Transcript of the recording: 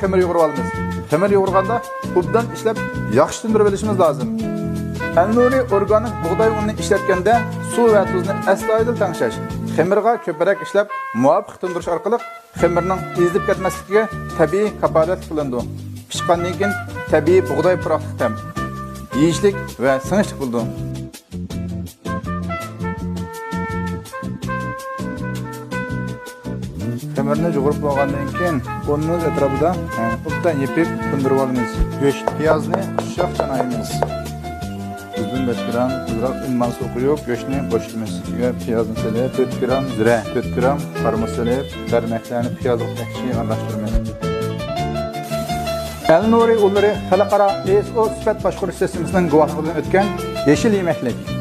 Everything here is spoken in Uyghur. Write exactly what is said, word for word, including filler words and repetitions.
خېمىر يۇغۇرۇۋالىمىز. خېمىر يۇغۇرغاندا ئوبدان ئىشلەپ، ياخشى تىندۇرۇۋېلىشىمىز لازىم. ئەلنۇرى ئورگانىك بۇغداي ئۇنىنى ئىشلەتكەندە سۇ ۋە تۇزنى ئەستايىدىل تەڭشەش، خېمىرغا كۆپرەك ئىشلەپ، مۇۋاپىق تىندۇرۇش ئارقىلىق خېمىرنىڭ ئېزىلىپ كەتمەسلىكىگە تەبىئىي كاپالەتلىك قىلىنىدۇ. پىشقاندىن كېيىن تەبىئىي بۇغداي پۇراقلىق تەم، يېيىشلىك ۋە سىڭىشلىك بولىدۇ. خېمىرنى يۇغۇرۇپ بولغاندىن كېيىن، ئون مىنۇت ئەتراپىدا، ھە، ئوبدان يېپىپ تىندۇرۇپ ئالىمىز. گۆش، پىيازنى ئۇششاق چانايمىز. يۈز بەش گرام ئازراق ئىلمان سۇ قۇيۇپ، گۆشنى قوشىمىز. سۈيىگە پىيازنى سېلىپ، تۆت گرام زىرە، تۆت گرام قارىمۇچ سېلىپ، بەرمەكلەرنى پىيازلىق ياخشى ئارىلاشتۇرىمىز. ئەلنۇرى ئۇنلىرى خەلقئارا ئېس ئو سۈپەت باشقۇرۇش سىستېمىسىنىڭ گۇۋاھلىقىدىن ئۆتكەن يېشىل يېمەكلىك.